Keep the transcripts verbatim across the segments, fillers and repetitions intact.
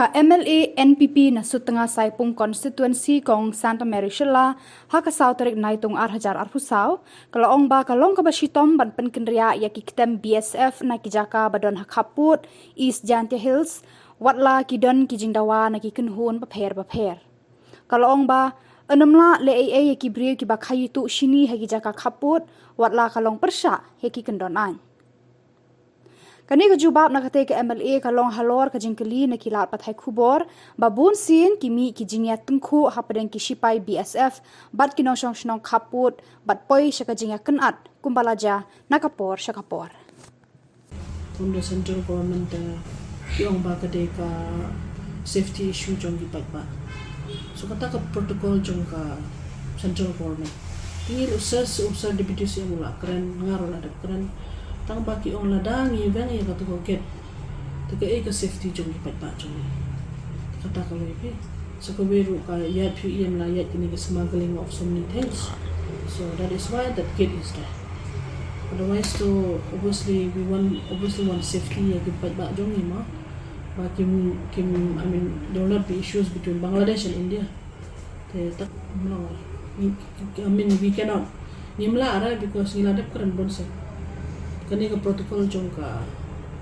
Ka M L A N P P na Sutnga Saipung Constituency, Kong Santa Mary Shylla, ha ka saw tarik Naitung ar hajar arphew saw, ka la ong ba ka long kaba shitom ban pynkynriah ïa ki ktem B S F na ki jaka ba don ha khappud East Jaintia Hills, watla ki don ki jingdawa na ki kynhun bapher bapher. Ka la ong ba ynnym lah leh ei ei ïa ki briew kiba khaïi tuh shini ha ki jaka khappud, watla ka long pyrshah ïa ki kyndon aiñ. Kane ka jubab na katei ka M L A ka long halor ka jingkylli na ki lad pathai khubor ba bun sien ki mih ki jingïatyngkhuh hapdeng ki shipai B S F bad ki nongshong shnong khappud bad poi sha ka jingïakynad kumba la jia na ka por sha ka por. From the central government, uh, ki ong ba ka dei ka safety issue jong ki paidbah. So kata ka protocol jong ka central government. Te ngi u sir, u sir deputy C M u la kren, nga ruh la dep kren. Tang ba ki ong lada ngi weng ïa kata ka gate, te kaei ka safety jong ki paidbah jong ngi. Kata kawei phi. Sa kawei ruh ka ïaid phi ïa la ïaid kine ki smuggling of so many things. So that is why that gate is there. Otherwise to obviously we want, obviously want safety ïa ki paidbah jong ngi mo. Ba kim, kim, I mean, there will not be issues between Bangladesh and India. Te tak mlong. I mean, we cannot. Ngim lah re because ngi la dep kren bun sien. Kane ka protocol jong ka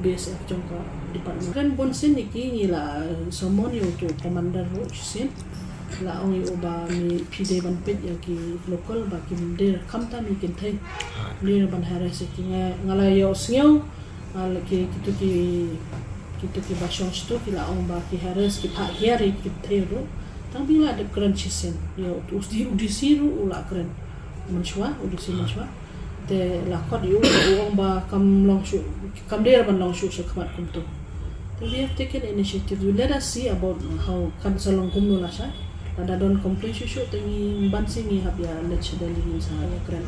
B S F jong ka department. Kren bun sien ïa ki, ngi la summon ïa uto u commander ruh shisien. La ong ïa u ba me phi dei ban peit ïa ki local ba kim dei, khamtam ïa ki kynthei. Dei ban harass ïa ki, nga, nga la ïohsngew. Nga la ki, kito ki, kito kiba shong shato ki la ong ba ki harass, ki phah hiar ïa ki kynthei ruh. Tang ba ngi la dep kren shisien. Ïa u D C ruh u la kren mynshuwa, u D C mynshuwa. Te la khot ïa u, u ong ba kam long shuh, kam dei ban long shuh sha khmat kumto. Te we have taken initiative. Let us see about how kan sa long kumno lashai. Lada don complain shuh shuh te ngi ban sien ngi hap ïa leit sha Delhi ngin sa ïakren.